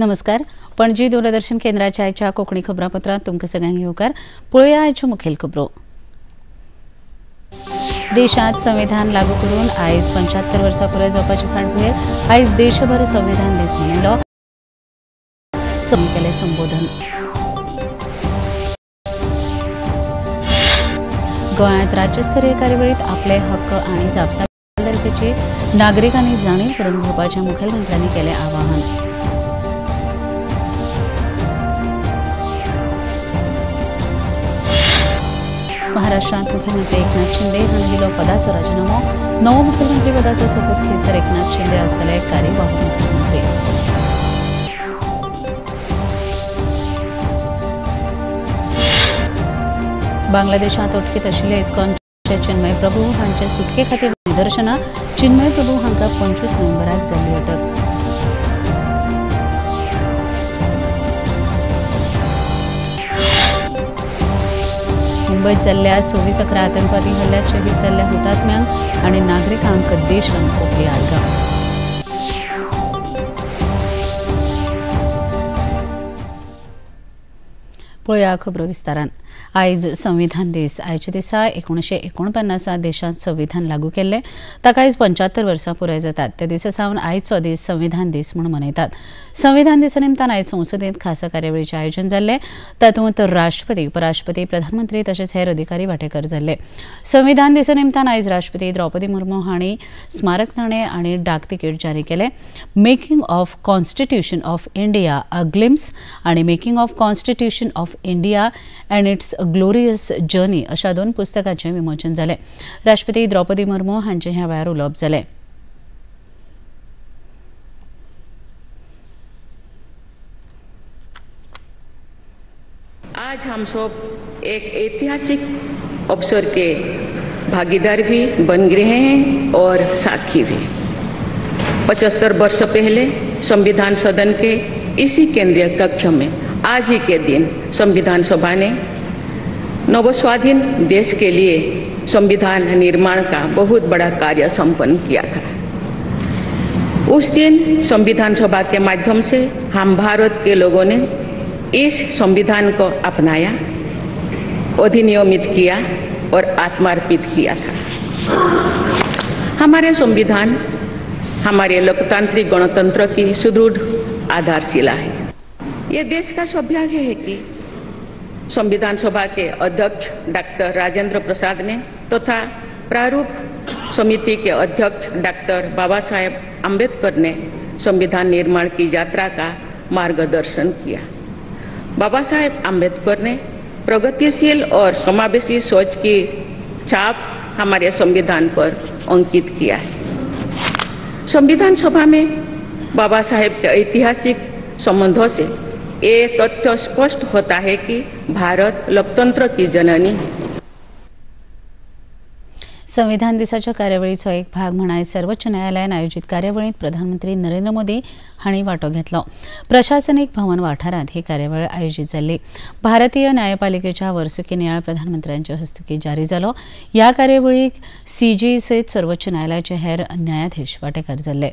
नमस्कार. पणजी दूरदर्शन केंद्राच्या आयच्या कोंकणी खबरापत्रांत तुमकां सगळ्यांक येवकार. पळोवया आयच्यो मुखेल खबरो. देशांत संविधान लागू करून आयज 75 वर्सां पुराय जावपाची फाटभूंयेर आयज देशभर संविधान दीस मनयलो. केलें संबोधन. गोंयांत राज्यस्तरीय कार्यावळींत आपले हक्क आनी जापसालदारकेची नागरिकांनी जाणीव करून घेवपाचें मुखेलमंत्र्यांनी केलें आवाहन. महाराष्ट्रांत मुख्यमंत्री एकनाथ शिंदे हांणी दिलो पदाचो राजीनामो. नवो मुख्यमंत्री पदाचो सोपूत घेसर एकनाथ शिंदे आसतले कार्यवाहू मुख्यमंत्री. बांगलादेशांत अटकीत आशिल्ले इस्कॉनचे चिन्मय प्रभू हांचे सुटके खातीर निदर्शनां. चिन्मय प्रभू हांकां 25 नोव्हेंबराक जाल्ली अटक. मुंबयत जाल्ल्या 26/11 आतंकवादी हल्ल्यात शहीद जाल्ल्या हुतात्म्यांक आनी नागरिकांक देशान ओंपली आर्गां. पळोवया खबरो विस्तारान. आयज संविधान दीस. आयच्या दिसा 1949 देशांत संविधान लागू केल्लें. ताका आयज 75 वर्सां पुराय जातात. त्या दिसा सावन आयचो दीस संविधान दीस म्हूण मनयतात. संविधान दिसा निमतान आयज संसदेंत खासा कार्यावळीचें आयोजन जाल्लें. तातूंत राष्ट्रपती, उपराष्ट्रपती, प्रधानमंत्री तशेंच हेर अधिकारी वांटेकार जाल्ले. संविधान दिसा निमतान आयज राष्ट्रपती द्रौपदी मुर्मू हांणी स्मारक नाणें आनी डाक तिकीट जारी केलें. Making of constitution of India a glimpse आनी making of constitution of India and its glorious journey अशा दोन पुस्तकाचें विमोचन जालें. राष्ट्रपती द्रौपदी मुर्मू हांचें ह्या वेळार उलोवप जालें. आज हम सब एक ऐतिहासिक अवसर के भागीदार भी बन गए हैं और साक्षी भी. 75 वर्ष पहले संविधान सदन के इसी केंद्रीय कक्ष में आज ही के दिन संविधान सभा ने नवस्वाधीन देश के लिए संविधान निर्माण का बहुत बड़ा कार्य संपन्न किया था. उस दिन संविधान सभा के माध्यम से हम भारत के लोगों ने इस संविधान को अपनाया, अधिनियमित किया और आत्मार्पित किया था. हमारे संविधान हमारे लोकतांत्रिक गणतंत्र की सुदृढ़ आधारशिला है. ये देश का सौभाग्य है कि संविधान सभा के अध्यक्ष डॉक्टर राजेंद्र प्रसाद ने तथा प्रारूप समिति के अध्यक्ष डॉक्टर बाबा साहेब आम्बेडकर ने संविधान निर्माण की यात्रा का मार्गदर्शन किया. बाबा साहेब आम्बेडकर ने प्रगतिशील और समावेशी सोच की छाप हमारे संविधान पर अंकित किया है. संविधान सभा में बाबा साहेब के ऐतिहासिक संबंधों से ये तथ्य स्पष्ट होता है कि भारत लोकतंत्र की जननी. संविधान दिसाच्या कार्यावळीचो एक भाग म्हूण आयज सर्वोच्च न्यायालयान आयोजीत कार्यावळींत प्रधानमंत्री नरेंद्र मोदी हांणी वांटो घेतलो. प्रशासनीक भवन वाठारांत ही कार्यावळ आयोजीत जाल्ली. भारतीय न्यायपालिकेच्या वर्सुकी नियाळ प्रधानमंत्र्यांच्या हस्तुकीं जारी जालो. ह्या कार्यावळीक सीजी सयत सर्वोच्च न्यायालयाचे हेर न्यायाधीश वांटेकार जाल्ले.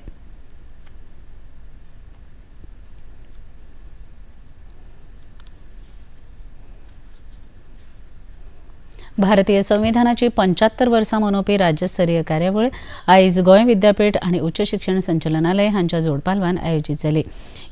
भारतीय संविधानाची 75 वर्सां मनोवपी राज्यस्तरीय कार्यावळ आयज गोंय विद्यापीठ आनी उच्च शिक्षण संचालनालय हांच्या जोडपालवान आयोजीत जाली.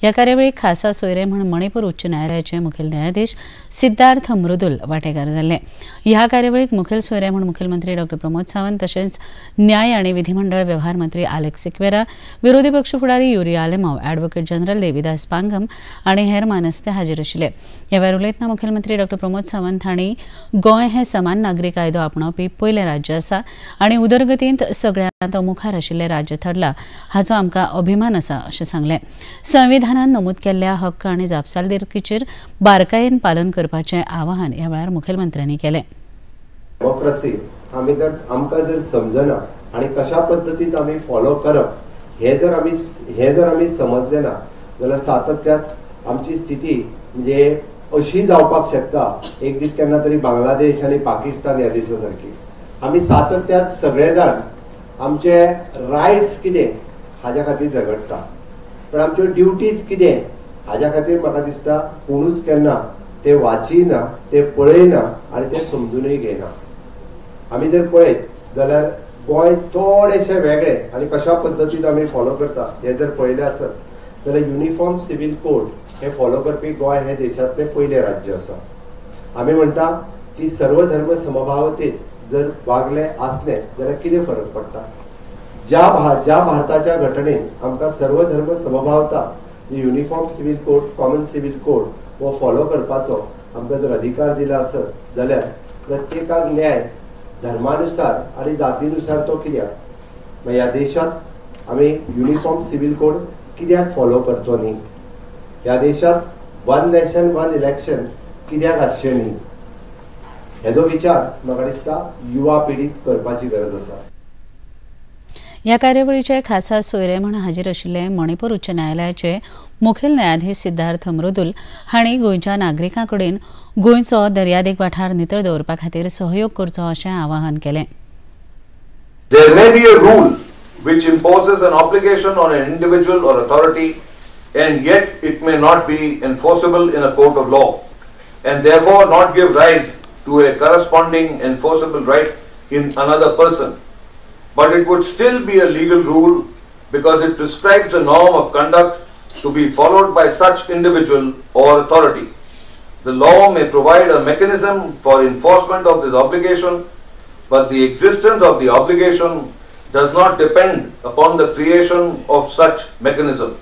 ह्या कार्यावळीक खासा सोयरे म्हूण मणिपूर उच्च न्यायालयाचे मुखेल न्यायाधीश सिद्धार्थ मृदुल वांटेकार जाल्ले. ह्या कार्यावळीक मुखेल सोयरे म्हूण मुखेलमंत्री डॉ प्रमोद सावंत तशेंच न्याय आनी विधिमंडळ वेव्हार मंत्री आलेक्स सिक्वेरा, विरोधी पक्ष फुडारी युरी आलेमाव, ॲडव्होकेट जनरल देवीदास पांगम आनी हेर मानस्ते हाजीर आशिल्ले. ह्या वेळार उलयतना मुखेलमंत्री डॉ प्रमोद सावंत हांणी गोंय हें समान नागरी कायदो आपणावपी पयलें राज्य आसा आनी उदरगतींत सगळ्यांत मुखार आशिल्लें राज्य थारलां हाचो आमकां अभिमान आसा अशें सांगलें. संविधानान नमूद केल्ल्या हक्क आनी जापसालदारकीचेर बारकायेन पालन करपाचें आवाहन ह्या वेळार मुखेलमंत्र्यांनी केलें. डेमोक्रसी आमी जर आमकां जर समजना आनी कशा पद्दतीन आमी फॉलो करप हें जर आमी समजलें ना जाल्यार सातत्यात आमची स्थिती म्हणजे अशी जावपाक शकता एक दीस केन्ना तरी बांगलादेश आनी पाकिस्तान ह्या देशा सारकी. आमी सातत्यात सगळे जाण आमचे रायट्स कितें हाज्या खातीर झगडटा, पण आमच्यो ड्युटीज कितें हाज्या खातीर म्हाका दिसता कोणूच केन्ना ते वाचिना, ते पळयना आनी ते समजुनूय घेयना. आमी जर पळयत जाल्यार गोंय थोडेशें वेगळें आनी कशा पद्दतीन आमी फॉलो करता हें जर पळयलें आसत जाल्यार युनिफॉर्म सिव्हील कोड हे फॉलो करपी गोंय हें देशांतलें पयलें राज्य आसा. आमी म्हणटा की सर्व धर्म समभावतेत जर वागले आसले जाल्यार कितें फरक पडटा? ज्या भारताच्या घटनेन आमकां सर्व धर्म समभावता uniform civil code, common civil code हो फॉलो करपाचो आमकां जर अधिकार दिला आसत जाल्यार प्रत्येकाक न्याय धर्मानुसार आनी जातीनुसार तो कित्याक? मागीर ह्या देशांत आमी युनिफॉर्म सिव्हील कोड कित्याक फॉलो करचो न्ही? ह्या देशांत वन नॅशन वन इलेक्शन कित्याक आसचें न्ही? हेजो विचार म्हाका दिसता युवा पिढीक करपाची गरज आसा. ह्या कार्यावळीचे खासा सोयरे म्हूण हाजीर आशिल्ले मणिपूर उच्च न्यायालयाचे मुखेल न्यायाधीश सिद्धार्थ मृदुल हांणी गोंयच्या नागरिकां कडेन गोंयचो दर्यादेग वाठार नितळ दवरपा खातीर सहयोग करचो अशें आवाहन केलें. There may be a rule which imposes an obligation on an individual or authority, and yet it may not be enforceable in a court of law, and therefore not give rise to a corresponding enforceable right in another person. But it would still be a legal rule because it prescribes a norm of conduct to be followed by such individual or authority. The law may provide a mechanism for enforcement of this obligation, but the existence of the obligation does not depend upon the creation of such mechanism.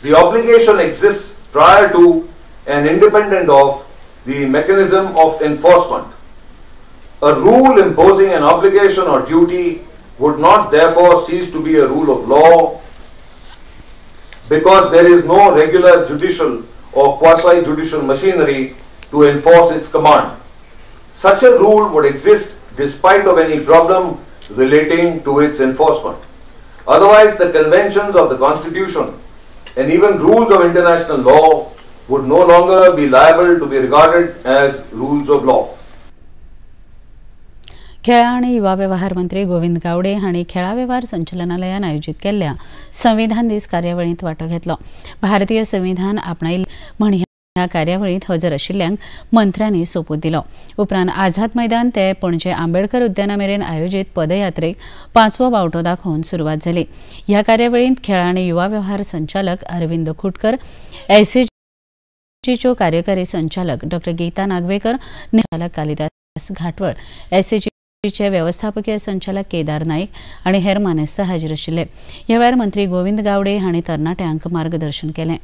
The obligation exists prior to and independent of the mechanism of enforcement. A rule imposing an obligation or duty would not therefore cease to be a rule of law, because there is no regular judicial or quasi-judicial machinery to enforce its command. Such a rule would exist despite of any problem relating to its enforcement. Otherwise, the conventions of the Constitution and even rules of international law would no longer be liable to be regarded as rules of law. खेळां आनी युवा वेव्हार मंत्री गोविंद गावडे हांणी खेळां वेव्हार संचालनालयान आयोजीत केल्ल्या संविधान दीस कार्यावळींत वांटो घेतलो. भारतीय संविधान आपणायिल्लें म्हण ह्या कार्यावळींत हजर आशिल्ल्यांक मंत्र्यांनी सोपूत दिलो. उपरांत आझाद मैदान ते पणजे आंबेडकर उद्याना मेरेन आयोजीत पदयात्रेक पांचवो बावटो दाखोवन सुरवात जाली. ह्या कार्यावळींत खेळां आनी युवा वेव्हार संचालक अरविंद खुटकर, एसएजीच्यो कार्यकारी संचालक डॉ गीता नागवेकर, संचालक कालिदास घाटवळ, एसएजी चे व्यवस्थापकीय संचालक केदार नाईक आनी हेर मानेस्त हाजीर आशिल्ले. ह्या वेळार मंत्री गोविंद गावडे हांणी तरणाट्यांक मार्गदर्शन केलें.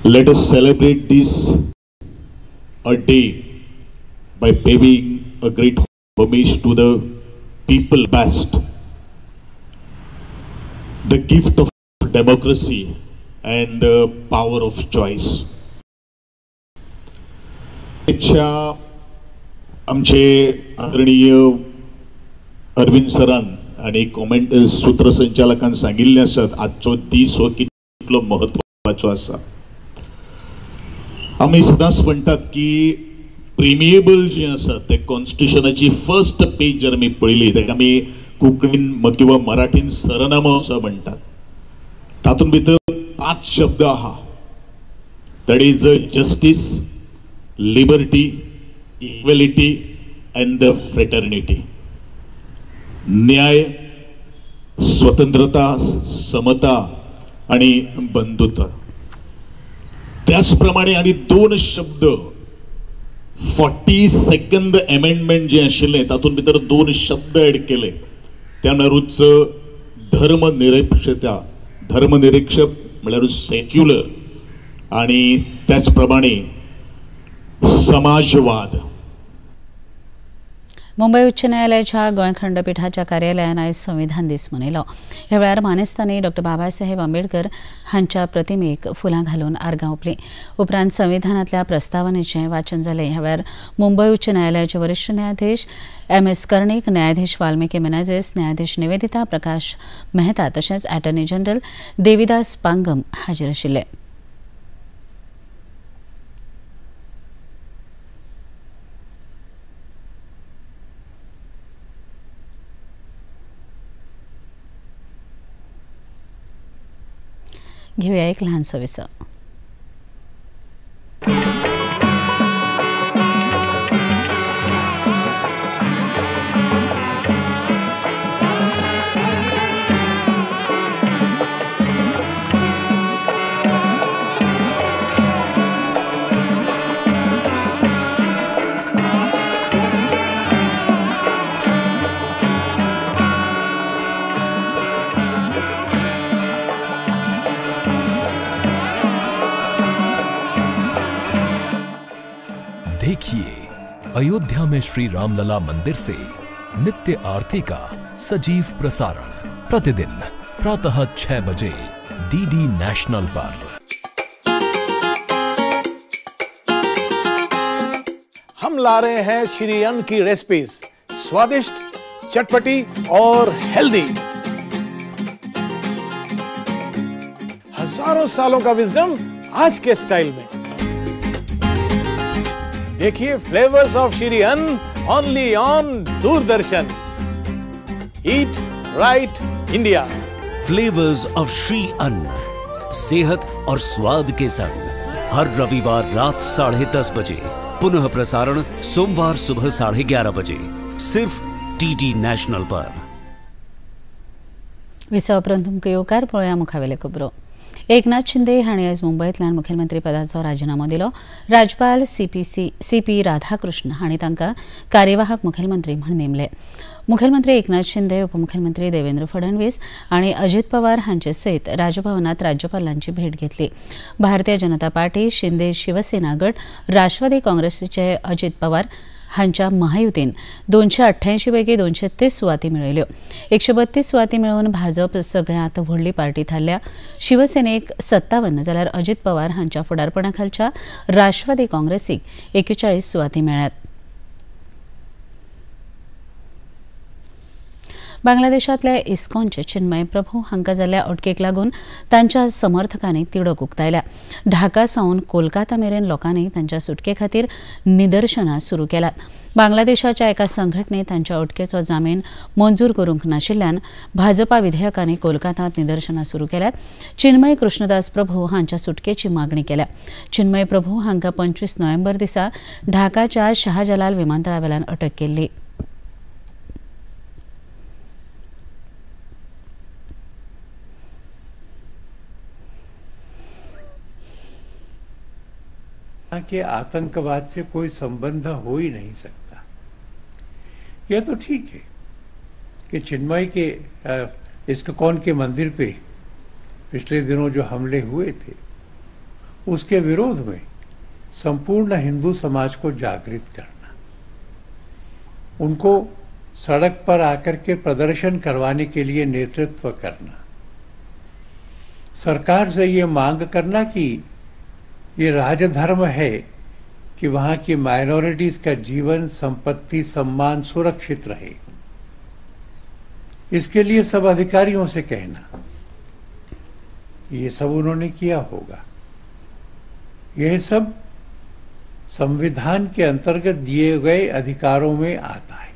Let us celebrate this a day by paying a great homage to the people best, the gift of democracy and the power of choice. आमचे आदरणीय अरविंद सरान आनी कॉमेंट सूत्रसंचालकान सांगिल्लें आसात आजचो दीस हो कितलो म्हत्वाचो आसा. आमी सदांच म्हणटात की प्रिमिएबल जी आसा ते कॉन्स्टिट्युशनाची फर्स्ट पेज जर आमी पळयली ताका आमी कोंकणीन किंवा मराठीन सरनामो असो म्हणटात. तातूंत भितर 5 शब्द आहा, that is justice, liberty, equality and the fraternity. न्याय, स्वतंत्रता, समता आणि बंधुता. त्याचप्रमाणे आणि 2 शब्द 42nd amendment जे आशिल्लें तातूंत भितर 2 शब्द ऍड केले, त्या म्हळ्यारूच धर्मनिरपेक्षता, धर्मनिरपेक्ष म्हळ्यारूच सेक्युलर, आणि त्याचप्रमाणे समाजवाद. मुंबय उच्च न्यायालयाच्या गोंय खंडपीठाच्या कार्यालयान आयज संविधान दीस मनयलो. ह्या वेळार मानेस्तांनी डॉ बाबासाहेब आंबेडकर हांच्या प्रतिमेक फुलां घालून आर्गां ओंपलीं. उपरांत संविधानांतल्या प्रस्तावनेचें वाचन जालें. ह्या वेळार मुंबय उच्च न्यायालयाचे वरिश्ठ न्यायाधीश एम.एस. कर्णीक, न्यायाधीश वाल्मिकी मेनाझेस, न्यायाधीश निवेदिता प्रकाश मेहता तशेंच अटर्नी जनरल देविदास पांगम हाजीर आशिल्ले. घेवया एक ल्हानसो विसव. देखिए अयोध्या में श्री रामलला मंदिर से नित्य आरती का सजीव प्रसारण प्रतिदिन प्रातः 6 बजे डीडी नेशनल पर। हम ला रहे हैं श्री अन्न की रेसिपीज, स्वादिष्ट, चटपटी और हेल्दी। हजारों सालों का विजडम आज के स्टाइल में। देखिए flavours of Shri Anna only on Doordarshan. Eat right India. Flavours of Shri Anna, सेहत और स्वाद के संग, हर रविवार रात 10:30 बजे, पुनः प्रसारण सोमवार सुबह 11:30 बजे, सिर्फ डीडी नेशनल पर। विसव उपरांत तुमकां येवकार. पळोवया मुखावेले खबरो. एकनाथ शिंदे हांणी आयज मुंबयतल्यान मुखेलमंत्री पदाचो राजिनामो दिलो. राज्यपाल सीपी राधाकृष्ण हांणी तांकां कार्यवाहक मुखेलमंत्री म्हूण नेमले. मुखेलमंत्री एकनाथ शिंदे, उपमुखेलमंत्री देवेंद्र फडणवीस आनी अजित पवार हांचे सयत राजभवनात राज्यपालांची भेट घेतली. भारतीय जनता पार्टी, शिंदे शिवसेना गट, राष्ट्रवादी काँग्रेसीचे अजित पवार हांच्या महायुतीन 288 पैकी 230 सुवाती मेळयल्यो. 132 सुवाती मेळोवन भाजप सगळ्यांत व्हडली पार्टी थारल्या. शिवसेनेक 57 जाल्यार अजित पवार हांच्या फुडारपणा खालच्या राष्ट्रवादी काँग्रेसीक 41 सुवाती मेळ्ळ्यात. बांगलादेशांतल्या इस्कॉनचे चिन्मय प्रभू हांकां जाल्ल्या अटकेक लागून तांच्या समर्थकांनी तिडक उक्तायल्या. ढाका सावन कोलकाता मेरेन लोकांनी तांच्या सुटके खातीर निदर्शनां सुरू केलात. बांगलादेशाच्या एका संघटनेन तांच्या अटकेचो जामीन मंजूर करूंक नाशिल्ल्यान भाजपा विधेयकांनी कोलकातांत निदर्शनां सुरू केल्यात. चिन्मय कृष्णदास प्रभू हांच्या सुटकेची मागणी केल्या. चिन्मय प्रभू हांकां 25 नोव्हेंबर दिसा ढाकाच्या शहाजलाल विमानतळावेल्यान अटक केल्ली. कि आतंकवाद से कोई संबंध हो ही नहीं सकता। यह तो ठीक है कि चिन्मय के इस्कॉन के मंदिर पे पिछले दिनों जो हमले हुए थे उसके विरोध में संपूर्ण हिंदू समाज को जागृत करना, उनको सड़क पर आकर के प्रदर्शन करवाने के लिए नेतृत्व करना, सरकार से ये मांग करना कि ये राजधर्म है कि वहाँ की माइनॉरिटीज़ का जीवन, संपत्ति, सम्मान सुरक्षित रहे, इसके लिए सब अधिकारियों से कहना, ये सब उन्होंने किया होगा। यह सब संविधान के अंतर्गत दिए गए अधिकारों में आता है।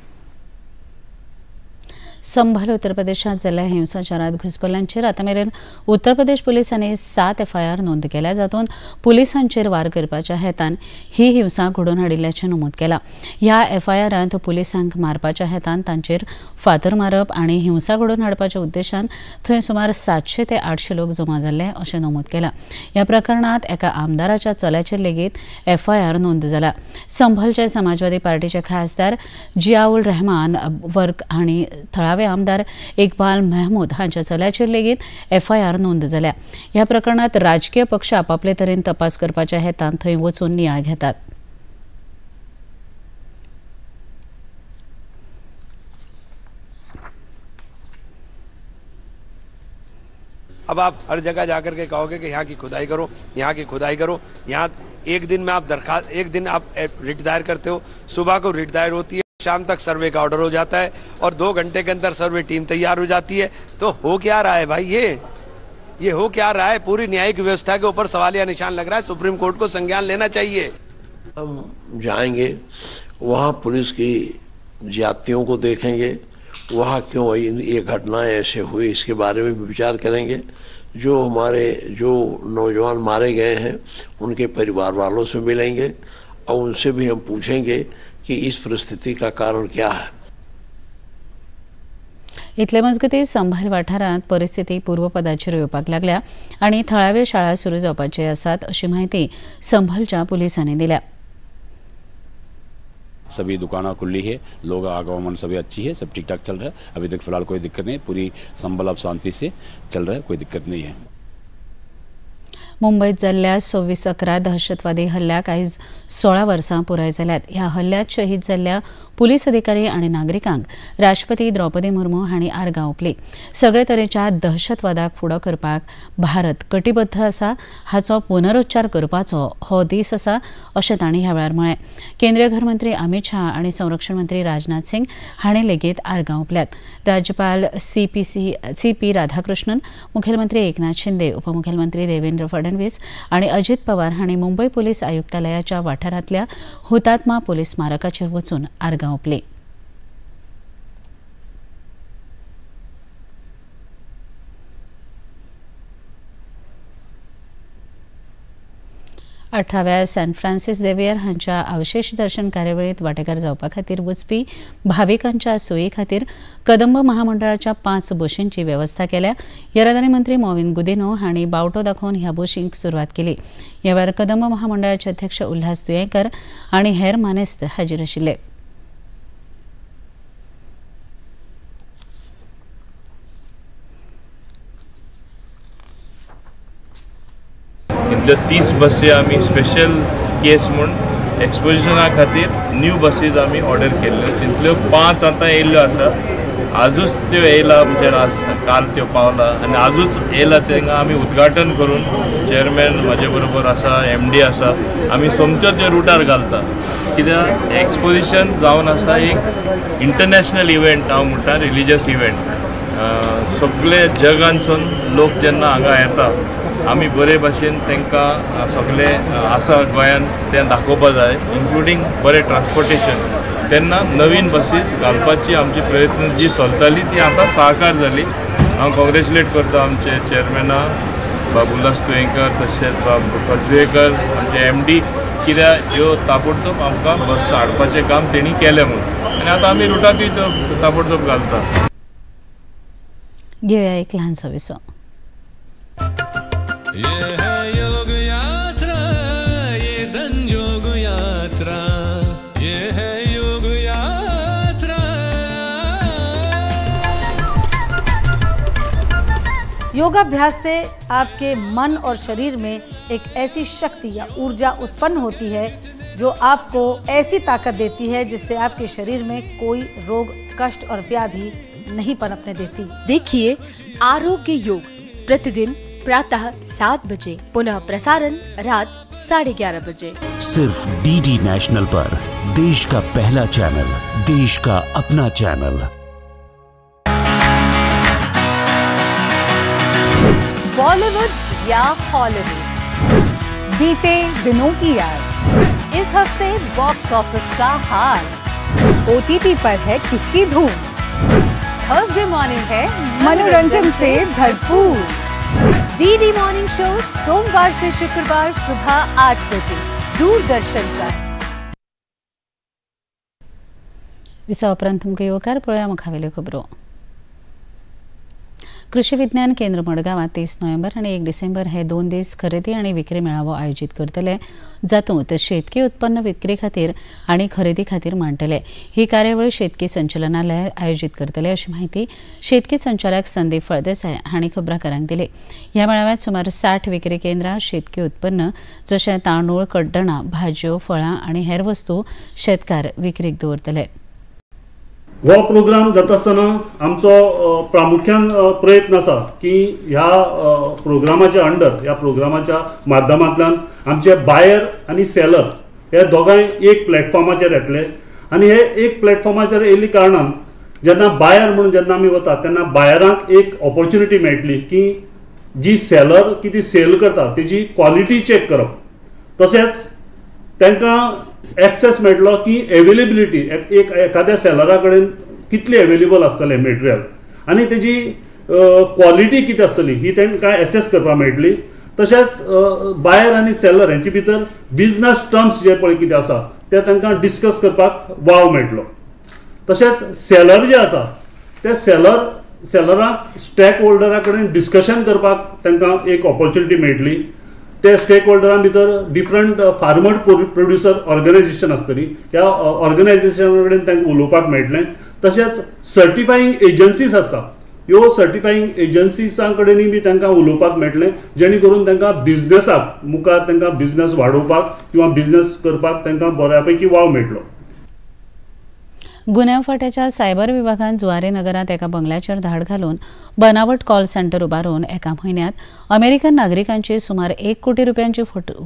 संभल उत्तर प्रदेशात जाल्ल्या हिंसाचारात घुसपल्ल्यांचेर आतां मेरेन उत्तर प्रदेश पुलिसांनी 7 एफआयआर नोंद केल्या, जातूंत पुलिसांचेर वार करपाच्या हेतान ही हिंसा घडोवन हाडिल्ल्याचें नमूद केलां. ह्या एफआयआरांत पुलिसांक मारपाच्या हेतान तांचेर फातर मारप आनी हिंसा घडोवन हाडपाच्या उद्देशान थंय सुमार 700 ते 800 लोक जमा जाल्ले अशें नमूद केलां. ह्या प्रकरणांत एका आमदाराच्या चल्याचेर लेगीत एफआयआर नोंद जाला. संभलचे समाजवादी पार्टीचे खासदार जियाउल रहमान वर्क हांणी थळावे आमदार इकबाल महमूद हांच्या चल्याचेर लेगीत एफआयआर नोंद जाल्या. ह्या प्रकरणात राजकीय पक्ष आपापले तरेन तपास करपाच्या हेतान थंय वचून नियाळ घेतात. अब आप हर जगह जाकर के कहोगे कि यहाँ की खुदाई करो, यहाँ की खुदाई करो, यहाँ एक दिन में आप दरखास्त, एक दिन आप रिट दायर करते हो, सुबह को रिट दायर होती है, शाम तक सर्वे का ऑर्डर हो जाता है और 2 घंटे के अंदर सर्वे टीम तैयार हो जाती है। तो हो क्या रहा है भाई, ये हो क्या रहा है? पूरी न्यायिक व्यवस्था के ऊपर सवालिया निशान लग रहा है। सुप्रीम कोर्ट को संज्ञान लेना चाहिए। हम जाएंगे वहाँ, पुलिस की ज्यादतियों को देखेंगे, वहाँ क्यों ये घटनाएं ऐसे हुई इसके बारे में भी विचार करेंगे। जो हमारे जो नौजवान मारे गए हैं उनके परिवार वालों से मिलेंगे और उनसे भी हम पूछेंगे कि इस परिस्थिति का कारण क्या है। इतले मजगतीं संभाल वाठारांत परिस्थिती पूर्वपदाचेर येवपाक लागल्या आनी थळाव्यो शाळा सुरू जावपाचे आसात अशी माहिती संभालच्या पुलिसांनी दिल्या। सभी दुकाना खुली है, लोग आगमन सभी अच्छी है, सब ठीक ठाक चल रहा है। अभी तक फिलहाल कोई दिक्कत नहीं, पूरी संभल अब शांति से चल रहा है, कोई दिक्कत नहीं है। मुंबईत जाल्ल्या 26/11 दहशतवादी हल्ल्याक आयज 16 वर्सां पुराय जाल्यात। ह्या हल्ल्यात शहीद जाल्ल्या पुलीस अधिकारी आनी नागरिकांक राष्ट्रपती द्रौपदी मुर्मू हांणी आर्गां ओंपली। सगळे तरेच्या दहशतवादाक फुडो करपाक भारत कटिबद्ध आसा हाचो पुनरुच्चार करपाचो हो दीस आसा अशें तांणी ह्या वेळार म्हळें। केंद्रीय घरमंत्री अमित शाह आनी संरक्षण मंत्री राजनाथ सिंग हांणी लेगीत आर्गां ओंपल्यात। राज्यपाल सी पी राधाकृष्णन, मुखेलमंत्री एकनाथ शिंदे, उपमुखेलमंत्री देवेंद्र फडणवीस आनी अजित पवार हांणी मुंबय पुलीस आयुक्तालयाच्या वाठारांतल्या हुतात्मा पुलीस स्मारकाचेर वचून आर्गां ओंपली। अठराव्या सॅन फ्रान्सिस झेवियर हांच्या अवशेष दर्शन कार्यावळीत वांटेकार जावपा खातीर वचपी भाविकांच्या सोयी खातीर कदंब महामंडळाच्या 5 बशींची वेवस्था केल्या। येरादारी मंत्री मॉविन गुदिन्हो हांणी बावटो दाखोवन ह्या बशींक सुरवात केली। ह्या वेळार कदंब महामंडळाचे अध्यक्ष उल्हास तुयेंकर आनी हेर मानेस्त हाजीर आशिल्ले। इतल्यो 30 बसी आमी स्पेशल केस म्हूण एक्सपोजिशना खातीर न्यू बसीज आमी ऑर्डर केल्ल्यो। तितल्यो 5 आतां येयल्ल्यो आसा, आजूच त्यो येयला, म्हणजे आज काल त्यो पावला आनी आजूच येयला। तांकां आमी उद्घाटन करून चेअरमॅन म्हाजे बरोबर आसा, एम डी आसा, आमी सोमत्यो त्यो रुटार घालता। कित्याक एक्सपोजिशन जावन आसा एक इंटरनॅशनल इव्हेंट, हांव म्हणटा रिलिजियस इव्हेंट। सगळे जगांसून लोक जेन्ना हांगा येता आमी बरे भाशेन तांकां सगळे आसा गोंयान तें दाखोवपा जाय, इन्क्लुडींग बरें ट्रान्सपोर्टेशन। तेन्ना नवीन बसीस घालपाची आमची प्रयत्न जी चलताली ती आतां साकार जाली। हांव कॉंग्रेच्युलेट करता आमचे चेअरमॅना बाब उल्हास तुयेंकर, तशेंच बाब खोर्जुवेकर, आमचे एम डी, कित्याक ह्यो ताबडतोब आमकां बस हाडपाचें काम तेणी केलें म्हूण, आनी आतां आमी रुटाकूय त्यो ताबडतोब घालता। घेवया एक ल्हानसो विसो। ये है योग यात्रा, ये संजोग यात्रा, ये है योग यात्रा। योगाभ्यास से आपके मन और शरीर में एक ऐसी शक्ति या ऊर्जा उत्पन्न होती है जो आपको ऐसी ताकत देती है जिससे आपके शरीर में कोई रोग, कष्ट और व्याधि नहीं पनपने देती। देखिए आरोग्य योग प्रतिदिन प्रातः 7 बजे, पुनः प्रसारण रात 11:30 बजे, सिर्फ डीडी नेशनल पर। देश का पहला चैनल, देश का अपना चैनल। बॉलीवुड या हॉलीवुड, बीते दिनों की याद, इस हफ्ते बॉक्स ऑफिस का हाल, ओटीटी पर है किसकी धूम, थर्सडे मॉर्निंग है मनोरंजन से भरपूर। डीडी मॉर्निंग शो सोमवार से शुक्रवार सुबह 8 बजे दूरदर्शन पर। विसा उपरांत तुमकां येवकार पळोवया मुखावेल्यो खबरो। कृषी विज्ञान केंद्र मडगांवांत 30 नोव्हेंबर आनी 1 डिसेंबर हे 2 दीस खरेदी आनी विक्री मेळावो आयोजीत करतले, जातूंत शेतकी उत्पन्न विक्री खातीर आनी खरेदी खातीर मांडटले। ही कार्यावळ शेतकी संचालनालय आयोजीत करतले अशी माहिती शेतकी संचालक संदीप फळदेसाय हांणी खबराकारांक दिली। ह्या मेळाव्यात सुमार 60 विक्री केंद्रां शेतकी उत्पन्न जशें तांदूळ, कड्डणां, भाजयो, फळां आनी हेर वस्तू शेतकार विक्रीक दवरतले। हो प्रोग्राम जाता आसतना आमचो प्रामुख्यान प्रयत्न आसा की ह्या प्रोग्रामाच्या अंडर, ह्या प्रोग्रामाच्या माध्यमांतल्यान आमचे बायर आनी सेलर हे दोगांय एक प्लॅटफॉर्माचेर येतले आनी हे एक प्लॅटफॉर्माचेर येयल्ले कारणान जेन्ना बायर म्हणून जेन्ना आमी वता तेन्ना बायरांक एक ऑपॉर्च्युनिटी मेळटली की जी सेलर कितें सेल करता तेजी क्वॉलिटी चॅक करप, तशेंच तांकां एक्सेस मेळटलो की एवेलेबिलिटी एक एखाद्या सेलरा कडेन कितली एवेलेबल आसतलें मटेरियल आनी तेजी क्वॉलिटी कितें आसतली ही तांकां एसेस करपाक मेळटली. तशेंच बायर आनी सेलर हेंचे भितर बिजनस टर्म्स जे पळय कितें आसा ते तांकां डिस्कस करपाक वाव मेळटलो. तशेंच सेलर जे आसा ते सेलराक स्टेक होल्डरा कडेन डिस्कशन करपाक तांकां एक ऑपॉर्च्युनिटी मेळटली. ते स्टेक होल्डरां भितर डिफरंट फार्मर प्रोड्युसर ऑर्गनायझेशन आसतली, त्या ऑर्गनायझेशना कडेन तांकां उलोवपाक मेळटलें. तशेंच सर्टिफाईंग एजन्सीज आसता, ह्यो सर्टिफाईंग एजन्सीजां कडेनूय बी तांकां उलोवपाक मेळटलें, जेणे करून तांकां बिजनसाक मुखार तांकां बिजनस वाडोवपाक किंवा बिजनस करपाक तांकां बऱ्या पैकी वाव मेळटलो. गुन्यांव फांट्याच्या सायबर विभागान जुवारे नगरांत एका बंगल्याचेर धाड घालून बनावट कॉल सेंटर उबारून एका म्हयन्यांत अमेरिकन नागरिकांची सुमार 1 कोटी रुपयांची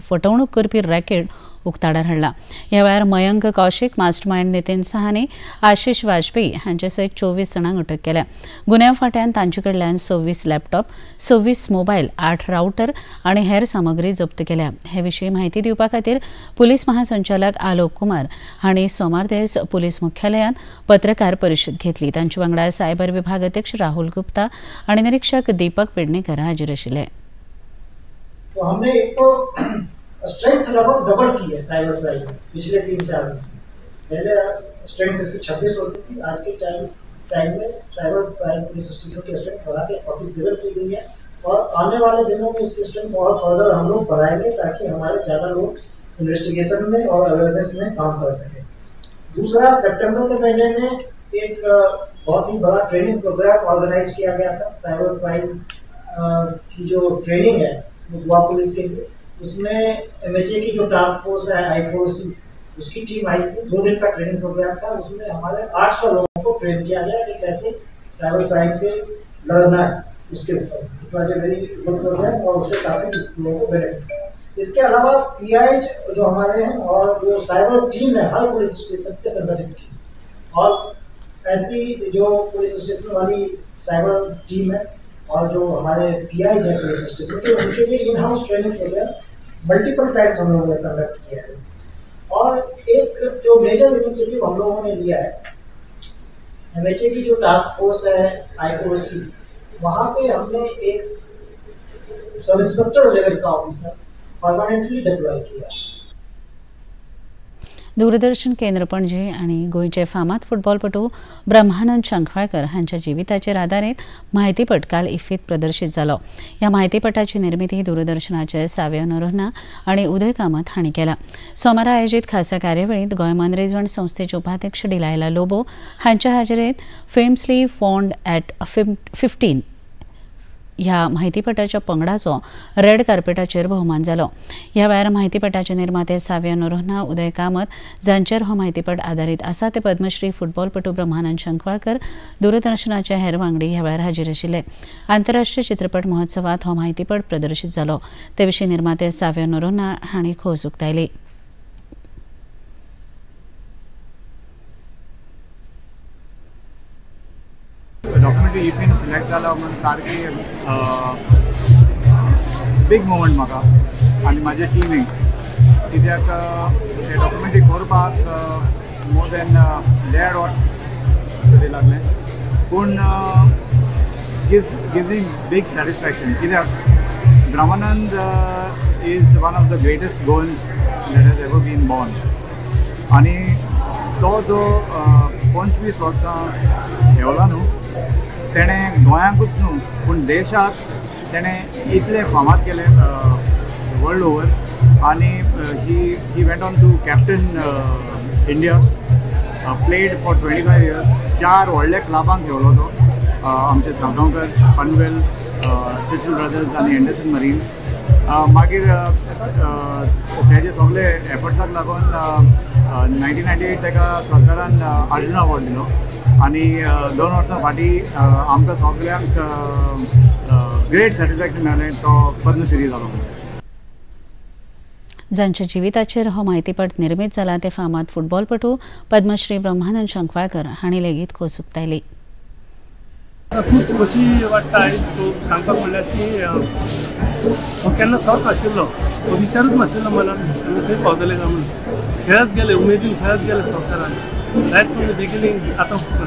फटवणूक करपी रॅकेट उक्ताडार हाडला. ह्या वेळार मयंक कौशिक, मास्टरमायंड नितीन सहानी, आशिष वाजपेयी हांचे सयत 24 जाणांक अटक केल्या. गुन्यांव फांट्यान तांचे कडल्यान 26 लॅपटॉप, 26 मोबायल, 8 रावटर आनी हेर सामग्री जप्त केल्या. हे विशीं म्हायती दिवपा खातीर पुलीस महासंचालक आलोक कुमार हांणी सोमार दीस पुलीस मुख्यालयांत पत्रकार परिशद घेतली. तांचे वांगडा सायबर विभाग अध्यक्ष राहुल गुप्ता आनी निरीक्षक दीपक पेडणेकर हाजीर आशिल्ले. तो हमने एक तो स्ट्रेंथ लगभग डबल की है साइबर क्राइम में पिछले 3-4 महीने. पहले स्ट्रेंथ इसकी 26 होती थी, आज के टाइम में साइबर क्राइम पुलिस स्टेशन की स्ट्रेंथ बढ़ा के 47 की गई है और आने वाले दिनों में इस स्ट्रेंथ और फर्दर हम लोग बढ़ाएंगे ताकि हमारे ज़्यादा लोग इन्वेस्टिगेशन में और अवेयरनेस में काम कर सकें. दूसरा, सितंबर के महीने में एक बहुत ही बड़ा ट्रेनिंग प्रोग्राम ऑर्गेनाइज किया गया था. साइबर क्राइम की जो ट्रेनिंग है वो गोवा पुलिस के लिए, उसमें MHA की जो टास्क फोर्स है I4C, उसकी टीम आई थी. 2 दिन का ट्रेनिंग प्रोग्राम था, उसमें हमारे 800 लोगों को ट्रेन किया गया कि कैसे साइबर क्राइम से लड़ना है उसके ऊपर. It was a very good program और उससे काफ़ी लोगों को बेनिफिट. इसके अलावा PI जो हमारे हैं और जो साइबर टीम है हर पुलिस स्टेशन पे संगठित की, और ऐसी जो पुलिस स्टेशन वाली साइबर टीम है और जो हमारे PI हैं पुलिस स्टेशन के, उनके लिए in house training program multiple times हम लोगों ने कंडक्ट किया है. और एक जो मेजर इनिशिएटिव हम लोगों ने लिया है, MHA की जो टास्क फोर्स है I4C, वहाँ पे हमने एक सब इंस्पेक्टर लेवल का ऑफिसर परमानेंटली डिप्लॉय किया. दूरदर्शन केंद्र पणजी आनी गोंयचे फामाद फुटबॉलपटू ब्रह्मानंद शंखवाळकर हांच्या जिविताचेर आदारीत म्हायतीपट काल इफ्फीत प्रदर्शीत जालो. ह्या म्हायतीपटाची निर्मिती दूरदर्शनाचे साव्यो नोरोन्हा आनी उदय कामत हांणी केला. सोमारा आयोजीत खासा कार्यावळींत गोंय मनरिजवण संस्थेचे उपाध्यक्ष डिलायला लोबो हांच्या हाजेरेंत फेमसली फॉन्ड ॲट 15 ह्या म्हायतीपटाच्या पंगडाचो रेड कार्पेटाचेर भोवमान जालो. ह्या वेळार म्हायतीपटाचे निर्माते साव्यो नोरोन्हा, उदय कामत जांचेर हो म्हायतीपट आदारीत आसा ते पद्मश्री फुटबॉलपटू ब्रह्मानंद शंखवाळकर, दूरदर्शनाचे हेर वांगडी ह्या वेळार हाजीर आशिल्ले. आंतरराष्ट्रीय चित्रपट महोत्सवात हो म्हायतीपट प्रदर्शीत जालो. ते विशीं निर्माते साव्यो नोरोन्हा हांणी खोस उक्तायली. डॉक्युमेंटरी इफीन सिलेक्ट जाला म्हणून सारकी बीग मुवमेंट म्हाका आनी म्हाज्या टिमीक, कित्याक ते डॉक्युमेंटरी करपाक मोर दॅन 1.5 वर्स तरी लागलें, पूण गिव्स बीग सॅटिस्फॅक्शन, कित्याक Brahmanand is one of the greatest Goans that has ever been born. आनी तो जो 25 वर्सां हेवला न्हू, तेणें गोंयांकूच न्हू पूण देशाक तेणें इतलें फामाद केलें वर्ल्ड ओवर. आनी he went on to captain India, played for 25 years. 4 व्हडल्या क्लबांक खेळलो तो, आमचे सावगांवकर, पनवेल, चर्चिल ब्रदर्स आनी एंडरसन मरीन. मागीर तेजे सगळे एफर्ट्साक लागून 1998 ताका सरकारान अर्जुन अवॉर्ड दिलो आनी 2 वर्सां फाटीं आमकां सगल्यांक ग्रेट सॅटिस्फॅक्शन मेळ्ळें, तो पद्मश्री जालो. जांच्या जिविताचेर हो म्हायतीपट निर्मीत जाला ते फामाद फुटबॉलपटू पद्मश्री ब्रह्मानंद शंखवाळकर हांणी लेगीत खोस उक्तायली. खूब खोशी वाटता आयज सांगपाक म्हणल्यार की हो केन्ना थोट नाशिल्लो, हो विचारूच नाशिल्लो मनान आमी खंय पावतले काय म्हणून. खेळत गेले, उमेदीन खेळत गेले संवसारान. रायट फ्रॉम the beginning आतां पसून.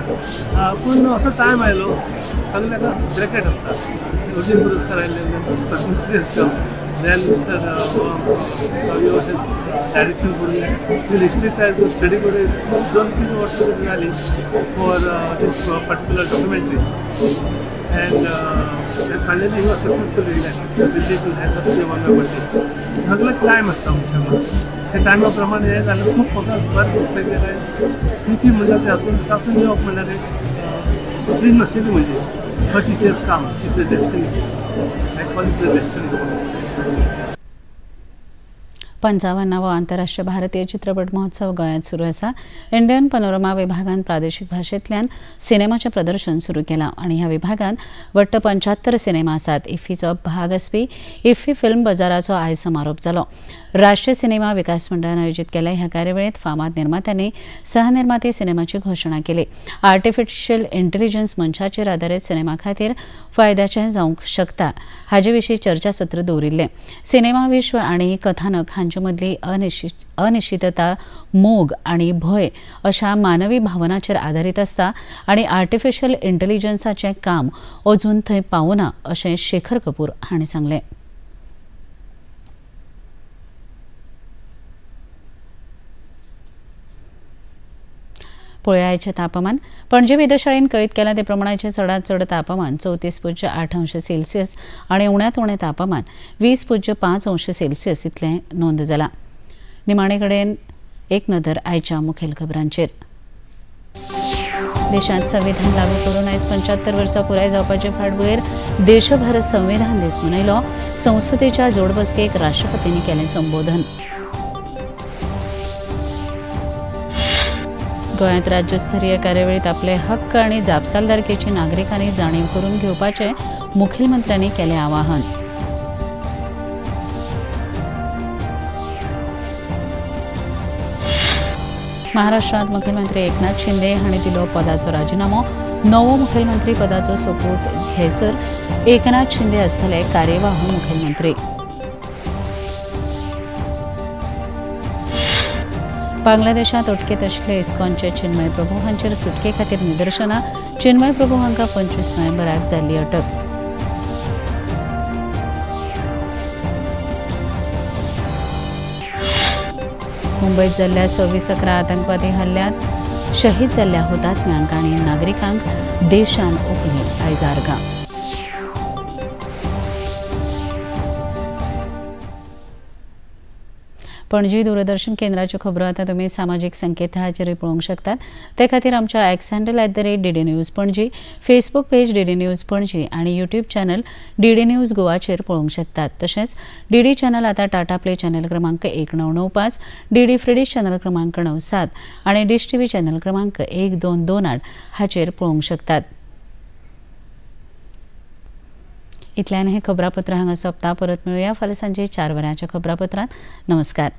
पूण असो टायम आयलो सगळे आतां ब्रॅकेट आसता. अर्जून पुरस्कार आयले, पद्मश्री आसता, देन मिस्टर डायरेक्शन करून हिस्ट्री तयार करून स्टडी करून 2-3 वर्सां तरी जाली for this particular documentary. And finally he was successful in that with the one birthday. सगळें टायम आसता मनशाक, त्या टायमा प्रमाणे हें जालें. खूब म्हाका बरें दिसता कित्याक इफ्फी म्हणल्यार ते हातून तातूंत येवप म्हणल्यार एक ड्रीम आशिल्ली म्हणजे बट it is काम, it's a destiny, I call it a destiny. 55वो आंतरराष्ट्रीय भारतीय चित्रपट महोत्सव गोंयांत सुरू आसा. इंडियन पनोरमा विभागान प्रादेशीक भाशेंतल्यान सिनेमाचें प्रदर्शन सुरू केलां आनी ह्या विभागान वट्ट 75 सिनेमा आसात. इफ्फीचो भाग आसपी इफ्फी फिल्म बाजाराचो आयज समारोप जालो. राष्ट्रीय सिनेमा विकास मंडळान आयोजीत केल्या ह्या कार्यावळींत फामाद निर्मात्यांनी सहनिर्माते सिनेमाची घोशणा केली. आर्टिफिशियल इंटेलिजन्स मंचाचेर आदारीत सिनेमा खातीर फायद्याचें जावंक शकता हाजे विशीं चर्चासत्र दवरिल्लें. सिनेमा विश्व आनी कथानक हांचे मदली अनिश्चितता, मोग आनी भंय अशा मानवी भावनाचेर आदारीत आसता आनी आर्टिफिशियल इंटेलिजन्साचें काम अजून थंय पावना अशें शेखर कपूर हांणी सांगलें. पळोवया आयचें तापमान. पणजे वेधशाळेन कळीत केलां ते प्रमाणाचें चडांत चड तापमान 34.8 अंश सेल्सियस आनी उण्यांत उणें तापमान 20.5 अंश सेल्सियस इतलें नोंद जालां. निमाणे कडेन एक नदर आयच्या मुखेल खबरांचेर. देशांत संविधान लागू करून आयज 75 वर्सां पुराय जावपाचे फाटभुंयेर देशभर संविधान दीस मनयलो. संसदेच्या जोडबसकेक राष्ट्रपतींनी केलें संबोधन. गोंयांत राज्यस्तरीय कार्यावळींत आपले हक्क आनी जापसालदारकेची नागरिकांनी जाणीव करून घेवपाचें मुखेलमंत्र्यांनी केलें आवाहन. महाराष्ट्रांत मुखेलमंत्री एकनाथ शिंदे हांणी दिलो पदाचो राजिनामो. नवो मुखेलमंत्री पदाचो सोपूत घेसर एकनाथ शिंदे आसतले कार्यवाहू मुखेलमंत्री. बांगलादेशांत अटकेंत आशिल्ले इस्कॉनचे चिन्मय प्रभू हांचेर सुटके खातीर निदर्शनां. चिन्मय प्रभू हांकां 25 नोव्हेंबराक जाल्ली अटक. मुंबयत जाल्ल्या 26/11 आतंकवादी हल्ल्यांत शहीद जाल्ल्या हुतात्म्यांक आनी नागरिकांक देशान ओंपली आयज आर्गां. पणजी दूरदर्शन केंद्राच्यो खबरो आतां तुमी सामाजीक संकेतथळाचेरूय पळोवंक शकतात. ते खातीर आमच्या X handle @DD News Panaji, Facebook page DD News Panaji आनी यूट्यूब चॅनल डीडी न्यूज गोवाचेर पळोवंक शकतात. तशेंच डीडी चॅनल आतां टाटा प्ले चॅनल क्रमांक 1995, डीडी फ्री डिश चॅनल क्रमांक 97 आनी डिश टीव्ही चॅनल क्रमांक 1228 हाचेर पळोवंक शकतात. इतल्यान हें खबरापत्र हांगा सोंपता. परत मेळुया फाल्यां सांजे 4 वरांच्या खबरापत्रांत. नमस्कार.